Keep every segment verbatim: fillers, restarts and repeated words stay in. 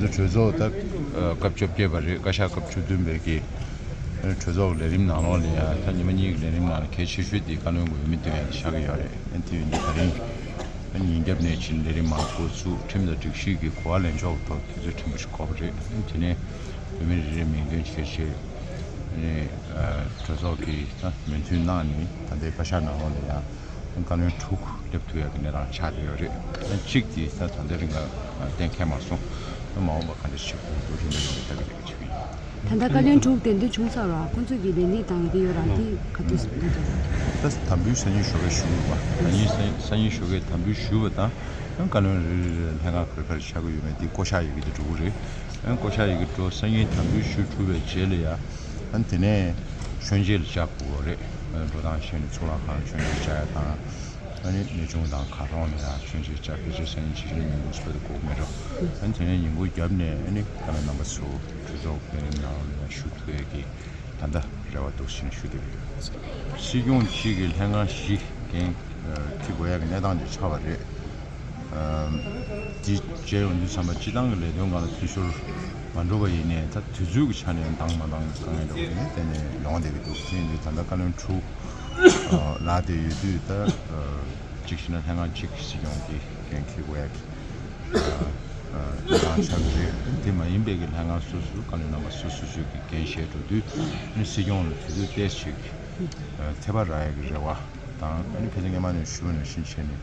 གྲོས་ཚོགས་ད་སྐབས་བཅོ་བརྒྱད་པ་རེད། བཀའ་ཤག་སྐབས་བཅུ་བདུན་པའི་གི་གྲོས་ཚོགས་ལས་རིམ་ནང་ལོགས་ལ་ཡང་ད་ཉི་མ་གཉིས་ཀྱི་ལས་རིམ་ནང་ལ་གལ་ཆེ་ཤོས་དེ་བཀའ་བློན་གྱི་འོས་མི་བཏོན་ཡ་དེ་ཆགས་ཀྱི་ཡོད་རེད། ཨ་དེ་ཡིན་དུས་ད་རིང་ཉིན་རྒྱབ་ནས་ཕྱིན་ལས་རིམ་མར་འགོ་བཙུགས། ཁྲིམས་དང་སྒྲིག་གཞི་གི་གོ་བ་ལེན་ཕྱོགས་ཐོག་དུས་ཚོད་ཕྲན་བུ་ཞིག་འགོར་བ་རེད། དེ་ནས་འོས་མི་རེ་རེའི་མིང་འདོན་བྱས་རྗེས་གྲོས་ཚོགས་ཀྱིས་ད་མོས་མཐུན་གནང་ནས་ད་ལྟའི་བཀའ་ཤག་ནང་ལོགས་ལ་ཡང་བཀའ་བློན་དྲུག་སླེབས་ཐུབ་ཡག་གི་གནས་སྟངས་ཆགས་བསྡད་ཡོད་རེད། གཅིག་དེ་ད་ད་ལྟའི་རིང་ལ་གཏན་འཁེལ་མ་སོང་། མ་འོངས་པ་ག་འདྲ་བྱེད་དགོས་འདུག་རིམ་པས་རིམ་པས་ལྟ་གི་རེད་ཅེས། ད་ལྟ་བཀའ་བློན་དྲུག་གདན་འདྲེན་བྱུང་ཚར་བ། ཁོང་ཚོས་ཀྱི་ལས་གནས་དང་དེ་ཡོད་ར་དེ་ག་དུས་འདུག་ད་དམ་འབུལ་སང་ཉིན་ཞོགས་ཀས་ཞུ་དགོས་པ། ད་ཉིན་སང་སང་ཉིན་ཞོགས་ཀས་དམ་འབུལ་ཞུས་པ་དང་། ཡང་བཀའ་བློན་རེ་རེ་ལ་ལྷན་ཁང་ག་རེ་ག་རེ་ཆགས་ཀྱི་ཡོད་མེད་དེ་བསྐོ་བཞག་ཡི་གེ་དེ་འགྲོ་གི་རེད། ཡང་བསྐོ་བཞག་ཡི་གེ་འགྲོ་སང་ཉིན་དམ་འབུལ་ཞུས་གྲུབ་པའི་རྗེས་ལ་ཡ། ཨ་ནི་དེ་ནས་མཆོད་མཇལ་ལ་བཅར་དགོས་རེད། ཨ་ནི་འགྲོ་སྟངས་ཤེས་ནས་གཙུག་ལག་ཁང་ལ་མཆོད་མཇལ་བཅར་ཡ་དང་། ཨ་ནི་གནས་ཆུང་དང་མཁར་གྲོང་ལ་ཡང་མཆོད་མཇལ་བཅར། ཕལ་ཆེར་སང་ཉིན་ཕྱི་དྲོའི་ཉིན་གུང་ཚོད་དུ་འགོར་གྱི་མེད་འགྲོ། ཨ་ནི་དེ་ནས་ཉིན་གུང་རྒྱབ་ནས་ཨ་ནི་བཀའ་བློན་རྣམ་པ་ཚོ་གྲོས་ཚོགས་ལས་རིམ་ནང་ལ་ཡང་ཞུགས་ཐུབ་ཡས་ཀྱི་ད་ལྟ་རེ་བ་འདུག་ཟེར་ནས་ཞུ་བསྡད་ཡོད། སྲིད་སྐྱོང་གཅིག་གིས་ལྷན་ཁང་བཞི་འགན་འཁྱེར་དགོས་ཡ་གི་གནས་སྟངས་ཅིག་ཆགས་པ་རེད། ཨམ། འདི་བྱས་ཡོང་དུས་ཙམ་པ་སྤྱི་བཏང་གི་ལས་དོན་སྒང་ལ་འཐུས་ཤོར་མ་འགྲོ་བ་ཡིན་ནའི་ད་དུས་ཚོད་ཀྱི་ཆ་ནས་འདང་མ་འདང་གི་དཀའ་ངལ་འདྲ་བོ་དེ་ནི་གཏན་ནས་ཡོང་བསྡད་ཀྱི་འདུག་དེ་ཡིན་དུས་ད་ལྟ་བཀའ་བློན་དྲུག་ལངས་བསྡད་ཡོད་དུས་ད་གཅིག་བྱས་ན་ལྷན་ཁང་གཅིག་སྲིད་སྐྱོང་གི་འགན་འཁྱེར་དགོས་ཡ་གི་ཨ་ཨ་ལངས་ཆགས་ཀྱི་རེད། དེ་མ་ཡིན་པའི་གི་ལྷན་ཁང་སོ་སོའི་བཀའ་བློན་རྣམ་པ་སོ་སོ་སོ་སོའི་གི་འགན་བཞེས་འགྲོ་དུས་ཨ་ནི་སྲིད་སྐྱོང་ལ་དུས་ཚོད་ཏོག་ཙམ་ཅིག་ཨ་ཐེ་བ་རག་ཡ་གི་རེ་བ་དང་། ཨ་ནི་ཕལ་ཆེར་སྔོན་མ་ནས་ཞུས་པ་ནང་བཞིན་བྱས་ནས་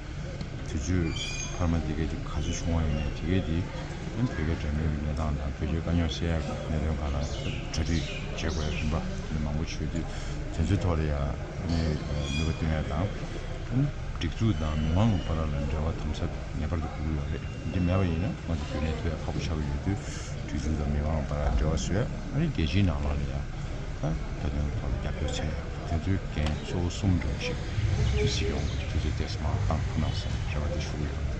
དུས་ཚོད་འཕར་མ་དེ་གའི་དེ་ག་ཚོད་བྱུང་བ་ཡིན་ནའི་དེ་གའི་དེ་ཨ་ནི་བོད་རྒྱ་འབྲེལ་མོལ་གྱི་གནས་སྟངས་དང་བོད་རྒྱའི་དཀའ་རྙོག་སེལ་ཡ་གི་གནད་དོན་སྒང་ལ་གྲ་སྒྲིག་བྱེད་དགོས་ཡ་རིམ་པ་དེ་མང་པོ་བྱེད་དུས་དེ་ཚོའི་ཐོག་ལ་ཡ་ཨ་ནི་ནུས་པ་བཏོན་ཡ་དང་། ཨ་ནི་སྒྲིག་འཛུགས་དང་མི་མང་གི་བར་ལ་འབྲེལ་བ་དམ་ཟབ་ངེས་པར་དུ་དགོས་ཀྱི་ཡོད་རེད། འདི་མེད་པ་ཡིན་ན་ང་ཚོ་རྒྱུན་གནས་ཐུབ་ཡ་ཁག་པོ་ཆགས་ཀྱི་ཡོད་དུས་སྒྲིག་འཛུགས་དང་མི་མང་བར་འབྲེལ་བ་བཟོས། ཨ་ནི་རྒྱལ་སྤྱིའི་ནང་ལོགས་ལ་ཡང་ད་ད་དུང་ཐོག་ལ་རྒྱབ་སྐྱོར་བྱས་ཡ་དེ་ཚོའི་འགན་གཙོ་བོ་གསུམ་འདྲ་བོ་ཞིག་སྲིད་སྐྱོང་གི་དུས་ཚོད་ཏོག་ཙམ་མང་བཏང་ཐུབ་ན་བསམ་རེ་བ་དེ་ཞུ་གི་ཡོད།